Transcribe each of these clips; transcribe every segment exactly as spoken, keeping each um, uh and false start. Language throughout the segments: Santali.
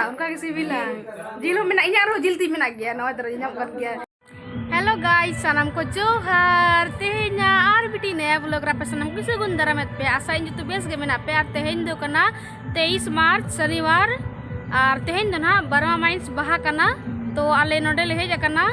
ᱚᱱᱠᱟ ᱜᱮ ᱥᱤᱵᱤᱞᱟ᱾ ᱡᱤᱞ ᱦᱚᱸ ᱢᱮᱱᱟᱜ, ᱤᱧᱟᱹᱜ ᱨᱮᱦᱚᱸ ᱡᱤᱞ ᱛᱤᱧ ᱢᱮᱱᱟᱜ ᱜᱮᱭᱟ, ᱱᱚᱣᱟ ᱫᱷᱟᱨᱮ ᱧᱟᱢᱚᱜ ᱠᱟᱱ ᱜᱮᱭᱟ᱾ Hello guys, ᱥᱟᱱᱟᱢ ᱠᱚ ᱡᱚᱦᱟᱨ᱾ ᱛᱮᱦᱮᱧᱟᱜ ᱟᱨ ᱢᱤᱫᱴᱤᱡ ᱱᱟᱭᱟ vlog ᱨᱮ ᱟᱯᱮ ᱥᱟᱱᱟᱢ ᱠᱚ ᱥᱟᱹᱜᱩᱱ ᱫᱟᱨᱟᱢᱮᱫ ᱯᱮ᱾ ᱟᱥᱟ ᱤᱧ ᱡᱚᱛᱚ ᱵᱮᱥ ᱜᱮ ᱢᱮᱱᱟᱜ ᱯᱮ᱾ ᱟᱨ ᱛᱮᱦᱮᱧ ᱫᱚ ᱠᱟᱱᱟ ᱛᱮᱭᱤᱥ ᱢᱟᱨᱪ, ᱥᱚᱱᱤᱵᱟᱨ᱾ ᱟᱨ ᱛᱮᱦᱮᱧ ᱫᱚ ᱱᱟᱦᱟᱜ ᱵᱟᱨᱢᱟ ᱢᱟᱭᱤᱱᱥ ᱵᱟᱦᱟ ᱠᱟᱱᱟ᱾ ᱛᱚ ᱟᱞᱮ ᱱᱚᱰᱮ ᱞᱮ ᱦᱮᱡ ᱟᱠᱟᱱᱟ,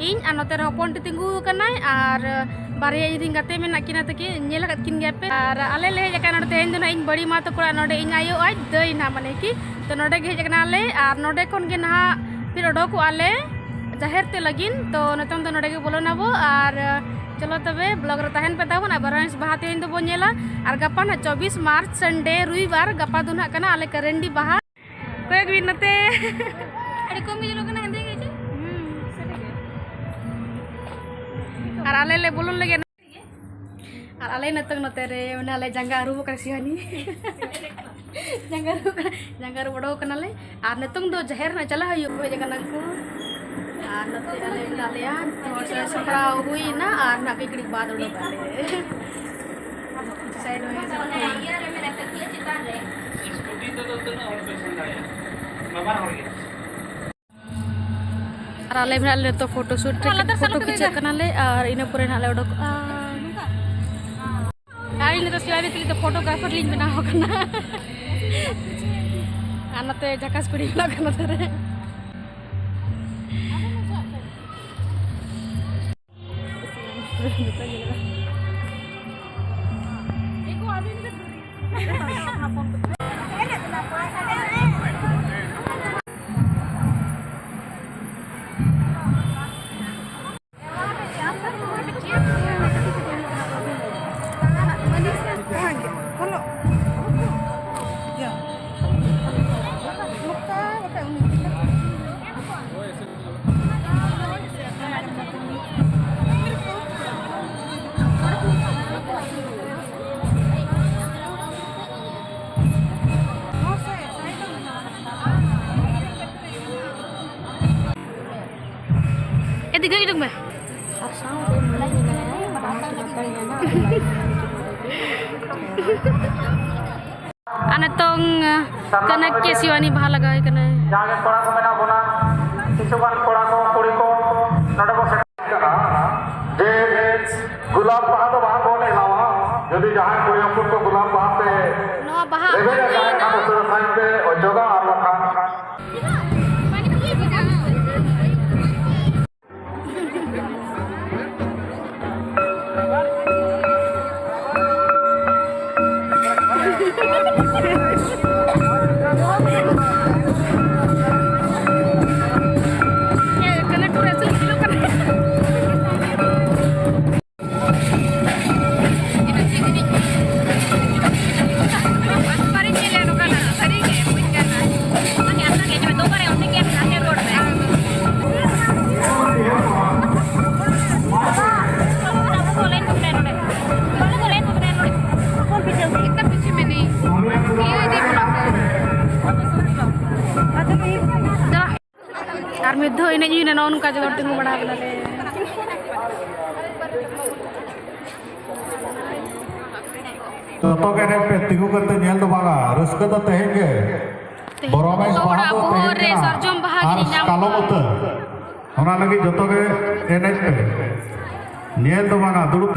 ᱤᱧ ᱟᱨ ᱱᱚᱛᱮ ᱨᱮ ᱦᱚᱯᱚᱱ ᱴᱤ ᱛᱤᱸᱜᱩ ᱟᱠᱟᱱᱟᱭ, ᱟᱨ ᱵᱟᱨᱭᱟ ᱤᱧ ᱨᱮᱱ ᱜᱟᱛᱮ ᱢᱮᱱᱟᱜ ᱠᱤᱱᱟ ᱛᱟᱹᱠᱤᱱ, ᱧᱮᱞ ᱟᱠᱟᱫ ᱠᱤᱱ ᱜᱮᱭᱟ ᱯᱮ᱾ ᱟᱨ ᱟᱞᱮ ᱞᱮ ᱦᱮᱡ ᱟᱠᱟᱱᱟ ᱱᱚᱰᱮ, ᱛᱮᱦᱮᱧ ᱫᱚ ᱱᱟᱦᱟᱜ ᱤᱧ ᱵᱟᱹᱲᱤ ᱢᱟ ᱛᱟᱠᱚ ᱚᱲᱟᱜ, ᱱᱚᱰᱮ ᱤᱧ ᱟᱭᱳ ᱟᱡ ᱫᱟᱹᱭ ᱱᱟᱦᱟᱜ, ᱢᱟᱱᱮ ᱠᱤ᱾ ᱛᱚ ᱱᱚᱰᱮ ᱜᱮ ᱦᱮᱡ ᱟᱠᱟᱱᱟ ᱞᱮ, ᱟᱨ ᱱᱚᱰᱮ ᱠᱷᱚᱱ ᱜᱮ ᱱᱟᱦᱟᱜ ᱯᱷᱤᱨ ᱚᱰᱚᱠᱚᱜᱼᱟ ᱞᱮ ᱡᱟᱦᱮᱨ ᱛᱮ ᱞᱟᱹᱜᱤᱫ᱾ ᱛᱚ ᱱᱤᱛᱚᱝ ᱫᱚ ᱱᱚᱰᱮ ᱜᱮ ᱵᱚᱞᱚᱱᱟᱵᱚ, ᱟᱨ ᱪᱚᱞᱚ ᱛᱚᱵᱮ vlog ᱨᱮ ᱛᱟᱦᱮᱱ ᱯᱮ ᱛᱟᱵᱚᱱ᱾ ᱟᱨ ᱵᱟᱨᱢᱟ ᱢᱟᱭᱤᱱᱥ ᱵᱟᱦᱟ ᱛᱮᱦᱮᱧ ᱫᱚᱵᱚᱱ ᱧᱮᱞᱟ᱾ ᱟᱨ ᱜᱟᱯᱟ ᱱᱟᱦᱟᱜ ᱪᱚᱵᱵᱤᱥ ᱢᱟᱨᱪ, ᱥᱟᱱᱰᱮ, ᱨᱚᱵᱤᱵᱟᱨ, ᱜᱟᱯᱟ ᱫᱚ ᱱᱟᱦᱟᱜ ᱠᱟᱱᱟ ᱟᱞᱮ ᱠᱟᱨᱟᱱᱰᱤ ᱵᱟᱦᱟ᱾ ᱠᱚᱭᱚᱜ ᱵᱤᱱ ᱱᱚᱛᱮ᱾ ᱟᱹᱰᱤ ᱠᱚᱢ ᱜᱮ ᱧᱮᱞᱚᱜ ᱠᱟᱱᱟ, ᱦᱮᱸᱫᱮ ᱜᱮ ᱪᱮ? ᱟᱨ ᱟᱞᱮ ᱞᱮ ᱵᱚᱞᱚᱱ ᱞᱟᱹᱜᱤᱫ᱾ ᱟᱨ ᱟᱞᱮ ᱱᱤᱛᱚᱝ ᱱᱚᱛᱮ ᱨᱮ ᱢᱮᱱᱟᱜ ᱞᱮ, ᱡᱟᱸᱜᱟ ᱟᱹᱨᱩᱵ ᱠᱟᱱᱟ ᱥᱤᱦᱟᱱᱤ᱾ ᱡᱟᱸᱜᱟ ᱟᱹᱨᱩᱵ ᱠᱟᱱᱟ, ᱡᱟᱸᱜᱟ ᱟᱹᱨᱩᱵ ᱚᱰᱚᱠ ᱠᱟᱱᱟᱞᱮ᱾ ᱟᱨ ᱱᱤᱛᱚᱝ ᱫᱚ ᱡᱟᱦᱮᱨ ᱱᱟᱜ ᱪᱟᱞᱟᱜ ᱦᱩᱭᱩᱜ, ᱦᱮᱡ ᱟᱠᱟᱱᱟ ᱠᱚ᱾ ᱟᱨ ᱱᱚᱛᱮ ᱟᱞᱮ ᱢᱮᱱᱟᱜ ᱞᱮᱭᱟ, ᱛᱚ ᱥᱟᱡᱟᱣ ᱥᱟᱯᱲᱟᱣ ᱦᱩᱭᱱᱟ, ᱟᱨ ᱱᱟᱜ ᱠᱟᱹᱡ ᱜᱷᱟᱹᱲᱤᱡ ᱵᱟᱫ ᱚᱰᱚᱠ ᱟᱞᱮ᱾ ᱥᱟᱭᱤᱰ ᱨᱮ᱾ ᱟᱨ ᱟᱞᱮ ᱢᱮᱱᱟᱜ ᱞᱮ ᱱᱤᱛᱚᱜ ᱯᱷᱳᱴᱳ ᱥᱩᱴ ᱨᱮ, ᱯᱷᱳᱴᱳ ᱠᱷᱤᱪᱟᱹᱜ ᱠᱟᱱᱟᱞᱮ, ᱟᱨ ᱤᱱᱟᱹ ᱯᱚᱨᱮ ᱱᱟᱦᱟᱜ ᱞᱮ ᱚᱰᱚᱠᱚᱜᱼᱟ᱾ ᱟᱨ ᱤᱧ ᱱᱤᱛᱚᱜ ᱥᱤᱣᱟᱞᱤ ᱛᱟᱹᱞᱤᱧ ᱫᱚ ᱯᱷᱳᱴᱳᱜᱨᱟᱯᱷᱟᱨ ᱞᱤᱧ ᱵᱮᱱᱟᱣ ᱟᱠᱟᱱᱟ᱾ ᱟᱨ ᱱᱚᱛᱮ ᱡᱟᱠᱟᱥ ᱠᱩᱲᱤ ᱢᱮᱱᱟᱜ ᱠᱟᱱᱟ ᱱᱚᱛᱮ ᱨᱮ᱾ ᱮ ᱫᱤ, ᱜᱟᱹᱭ ᱩᱰᱩᱠ ᱢᱮ᱾ ᱟᱨ ᱥᱟᱶᱛᱮ ᱢᱟᱹᱭ ᱢᱮᱱᱟᱭᱟ, ᱵᱟᱦᱟ ᱥᱚᱦᱨᱟᱭ ᱧᱮᱞᱟ᱾ ᱱᱤᱛᱚᱝ ᱠᱟᱱᱟ ᱠᱮ ᱥᱤᱣᱟᱱᱤ ᱵᱟᱦᱟ ᱞᱟᱜᱟᱣ ᱠᱟᱱᱟᱭ᱾ ᱡᱟᱦᱟᱸ ᱜᱮ ᱠᱚᱲᱟ ᱠᱚ ᱢᱮᱱᱟᱜ ᱵᱚᱱᱟ, ᱠᱤᱪᱷᱩ ᱜᱟᱱ ᱠᱚᱲᱟ ᱠᱚ, ᱠᱩᱲᱤ ᱠᱚ ᱱᱚᱰᱮ ᱠᱚ ᱥᱮᱴᱮᱨ ᱠᱟᱱᱟ᱾ ᱡᱮ ᱜᱩᱞᱟᱵ ᱵᱟᱦᱟ ᱫᱚ ᱵᱟᱝ ᱵᱚᱱ ᱮᱢᱟᱣᱟ᱾ ᱡᱩᱫᱤ ᱡᱟᱦᱟᱸᱭ ᱠᱩᱲᱤ ᱦᱚᱯᱚᱱ ᱠᱚ ᱜᱩᱞᱟᱵ ᱵᱟᱦᱟ ᱯᱮ ᱱᱚᱣᱟ ᱵᱟᱦᱟ ᱨᱮᱵᱮᱫ ᱟᱠᱟᱫ ᱠᱷᱟᱱ, ᱩᱥᱟᱹᱨᱟ ᱥᱟᱺᱦᱤᱡ ᱯᱮ ᱚᱪᱚᱜᱟ, ᱟᱨ ᱵᱟᱠᱷᱟᱱ ᱟᱨ ᱢᱤᱫ ᱫᱷᱟᱣ ᱮᱱᱮᱡ ᱦᱩᱭᱱᱟ, ᱱᱚᱜᱼᱚ ᱱᱚᱝᱠᱟ ᱡᱚᱛᱚ ᱦᱚᱲ ᱛᱤᱸᱜᱩ ᱵᱟᱲᱟ ᱟᱠᱟᱱᱟᱞᱮ᱾ ᱡᱚᱛᱚ ᱜᱮ ᱮᱱᱮᱡ ᱯᱮ, ᱛᱤᱸᱜᱩ ᱠᱟᱛᱮ ᱧᱮᱞ ᱫᱚ ᱵᱟᱝᱟ, ᱨᱟᱹᱥᱠᱟᱹ ᱫᱚ ᱛᱮᱦᱮᱧ ᱜᱮ᱾ ᱛᱮᱦᱮᱧ ᱵᱚᱨᱚ ᱢᱮᱥ ᱡᱚᱛᱚ ᱵᱟᱦᱟ ᱦᱚᱲᱟᱜ ᱫᱚ ᱵᱚᱦᱚᱜ ᱛᱮᱦᱮᱧ ᱨᱮ ᱠᱟᱱᱟ᱾ ᱥᱟᱨᱡᱚᱢ ᱵᱟᱦᱟ ᱜᱮ ᱟᱨ ᱧᱮᱧᱟᱢᱚᱜ ᱠᱟᱞᱚᱢ ᱠᱟᱱᱟ᱾ ᱩᱛᱟᱹᱨ᱾ ᱚᱱᱟ ᱞᱟᱹᱜᱤᱫ ᱡᱚᱛᱚ ᱜᱮ ᱮᱱᱮᱡ ᱯᱮ, ᱧᱮᱞ ᱫᱚ ᱵᱟᱝᱟ, ᱫᱩᱲᱩᱵ᱾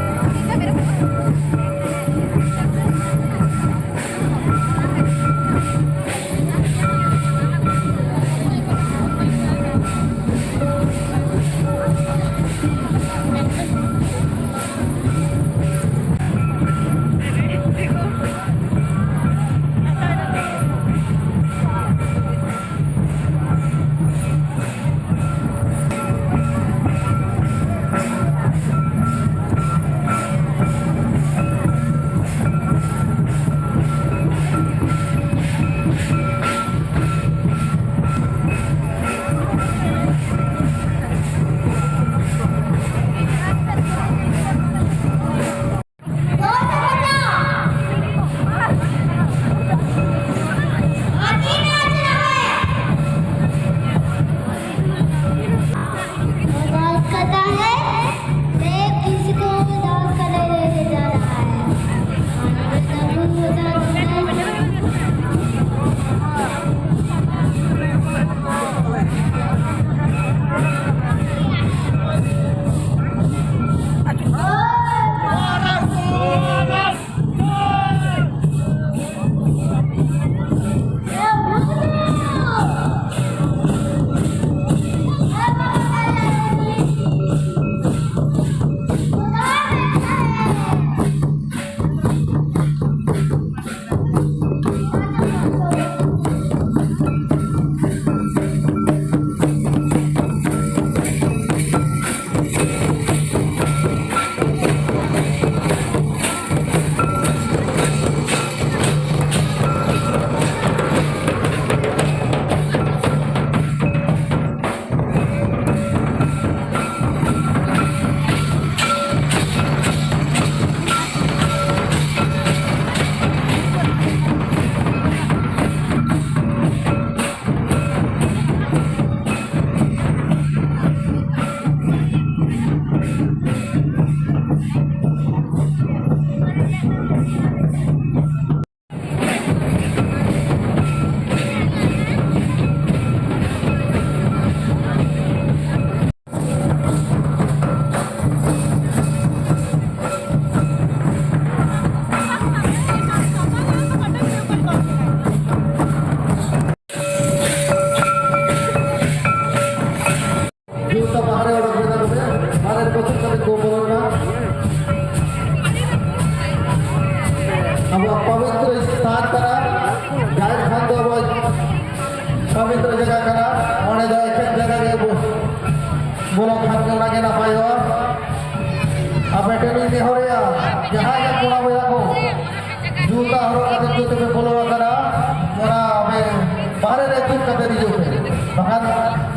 ᱥᱛᱷᱟᱱ ᱠᱟᱱᱟ, ᱡᱟᱦᱮᱨ ᱛᱷᱟᱱ ᱫᱚ ᱟᱵᱚ ᱯᱚᱵᱤᱛᱨᱚ ᱡᱟᱭᱜᱟ ᱠᱟᱱᱟ, ᱚᱸᱰᱮ ᱫᱚ ᱮᱠᱷᱮᱱ ᱡᱟᱭᱜᱟ ᱜᱮ ᱵᱚ-, ᱵᱚᱞᱚ ᱠᱷᱟᱱ ᱜᱮ ᱚᱱᱟ ᱜᱮ ᱱᱟᱯᱟᱭᱚᱜᱼᱟ᱾ ᱟᱯᱮ ᱴᱷᱮᱱ ᱤᱧ ᱱᱮᱦᱚᱨᱮᱜᱼᱟ, ᱡᱟᱦᱟᱸᱭ ᱜᱮ ᱠᱚᱲᱟ ᱵᱚᱭᱦᱟ ᱠᱚ ᱡᱩᱛᱟ ᱦᱚᱨᱚᱜ ᱠᱟᱛᱮ ᱡᱩᱛᱟᱹ ᱯᱮ ᱵᱚᱞᱚ ᱟᱠᱟᱱᱟ, ᱚᱱᱟ ᱟᱯᱮ ᱵᱟᱦᱨᱮ ᱨᱮ ᱛᱩᱫ ᱠᱟᱛᱮ ᱦᱤᱡᱩᱜ ᱯᱮ, ᱵᱟᱠᱷᱟᱱ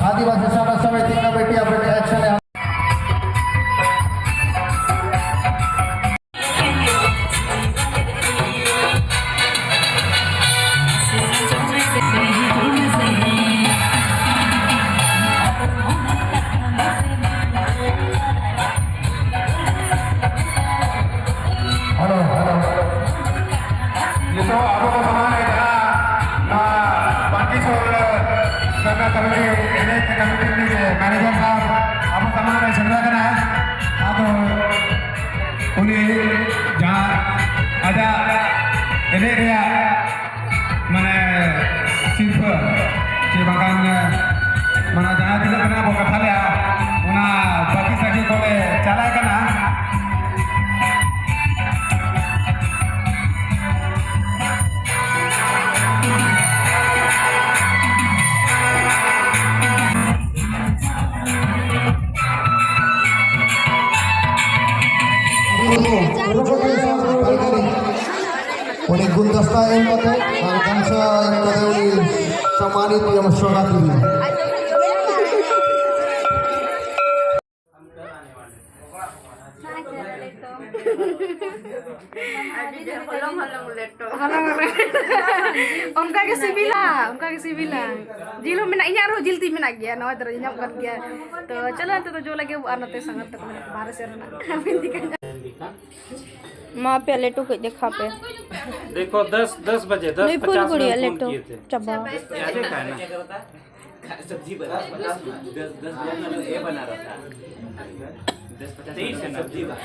ᱟᱹᱫᱤᱵᱟᱹᱥᱤ ᱥᱟᱶᱛᱟ ᱥᱚᱢᱤᱛᱤ ᱠᱚᱢᱤᱴᱤ ᱟᱯᱮ ᱴᱷᱮᱱ ᱮᱠᱥᱮᱱ ᱮ ᱦᱮᱞᱳ, ᱦᱮᱞᱳ᱾ ᱱᱤᱛᱚᱜ ᱟᱵᱚ ᱠᱚ ᱥᱟᱢᱟᱝ ᱨᱮ ᱡᱟᱦᱟᱸ ᱱᱚᱣᱟ ᱵᱟᱝᱠᱤ ᱥᱚᱦᱚᱨ ᱥᱟᱱᱛᱟᱲ ᱠᱚᱢᱤᱴᱤ ᱮᱱᱮᱡ ᱠᱚᱢᱤᱴᱤ ᱨᱤᱱᱤᱡ ᱢᱮᱱᱮᱡᱟᱨ ᱥᱟᱦᱮᱵᱽ ᱟᱵᱚ ᱥᱟᱢᱟᱝ ᱨᱮ ᱥᱮᱴᱮᱨ ᱟᱠᱟᱱᱟ᱾ ᱟᱫᱚ ᱩᱱᱤ ᱡᱟᱦᱟᱸ ᱟᱡᱟᱜ ᱮᱱᱮᱡ ᱨᱮᱭᱟᱜ ᱢᱟᱱᱮ ᱥᱤᱨᱯᱟᱹ ᱪᱮ ᱵᱟᱝᱠᱷᱟᱱ ᱢᱟᱱᱮ ᱡᱟᱦᱟᱸ ᱛᱤᱱᱟᱹᱜ ᱜᱟᱱ ᱟᱵᱚ ᱠᱟᱛᱷᱟ ᱞᱮᱜᱼᱟ, ᱚᱱᱟ ᱵᱟᱹᱠᱤ ᱥᱟᱹᱠᱤ ᱠᱚᱞᱮ ᱪᱟᱞᱟᱜ ᱠᱟᱱᱟ᱾ ᱩᱱᱤ ᱜᱩᱞᱫᱟᱥᱛᱟ ᱮᱢ ᱠᱟᱛᱮ ᱟᱨ ᱜᱟᱢᱪᱷᱟ ᱮᱢ ᱠᱟᱛᱮ ᱩᱱᱤ ᱥᱚᱢᱢᱟᱱᱤᱛ ᱮᱢ ᱥᱚᱜᱟᱛ ᱞᱮᱱᱟ᱾ ᱟᱹᱰᱤ ᱰᱷᱮᱨ ᱦᱚᱞᱚᱝ ᱦᱚᱞᱚᱝ ᱞᱮᱴᱚ᱾ ᱦᱚᱞᱚᱝ ᱨᱮ᱾ ᱚᱱᱠᱟ ᱜᱮ ᱥᱤᱵᱤᱞᱟ, ᱚᱱᱠᱟ ᱜᱮ ᱥᱤᱵᱤᱞᱟ᱾ ᱡᱤᱞ ᱦᱚᱸ ᱢᱮᱱᱟᱜ, ᱤᱧᱟᱹᱜ ᱨᱮᱦᱚᱸ ᱡᱤᱞ ᱛᱤᱧ ᱢᱮᱱᱟᱜ ᱜᱮᱭᱟ, ᱱᱚᱣᱟ ᱫᱷᱟᱨᱮ ᱧᱟᱢᱚᱜ ᱠᱟᱱ ᱜᱮᱭᱟ᱾ ᱛᱚ ᱪᱚᱞᱚ ᱱᱤᱛᱚᱜ ᱫᱚ ᱡᱚ ᱞᱟᱹᱜᱤᱫ ᱟᱨ ᱱᱚᱛᱮ ᱥᱟᱸᱜᱟᱛ ᱛᱟᱠᱚ ᱢᱮᱱᱟᱜ ᱠᱚᱣᱟ ᱵᱟᱦᱨᱮ ᱥᱮᱫ ᱨᱮᱱᱟᱜ᱾ ᱢᱟ ᱟᱯᱮᱭᱟᱜ ᱞᱮᱴᱚ ᱠᱟᱹᱡ ᱫᱮᱠᱷᱟᱣ ᱯᱮ᱾ देखो, दस, दस बजे, दस ᱱᱩᱭ ᱯᱩᱱ ᱯᱚᱪᱟᱥ ᱠᱩᱲᱤᱭᱟᱜ में फोन ᱞᱮᱴᱚ किए थे। ᱪᱟᱵᱟ᱾ क्या देखा है ना? सब्जी बना, दस, दस बजे में ये बना रहा था। दस पचास तेईस है ना? सब्जी बना।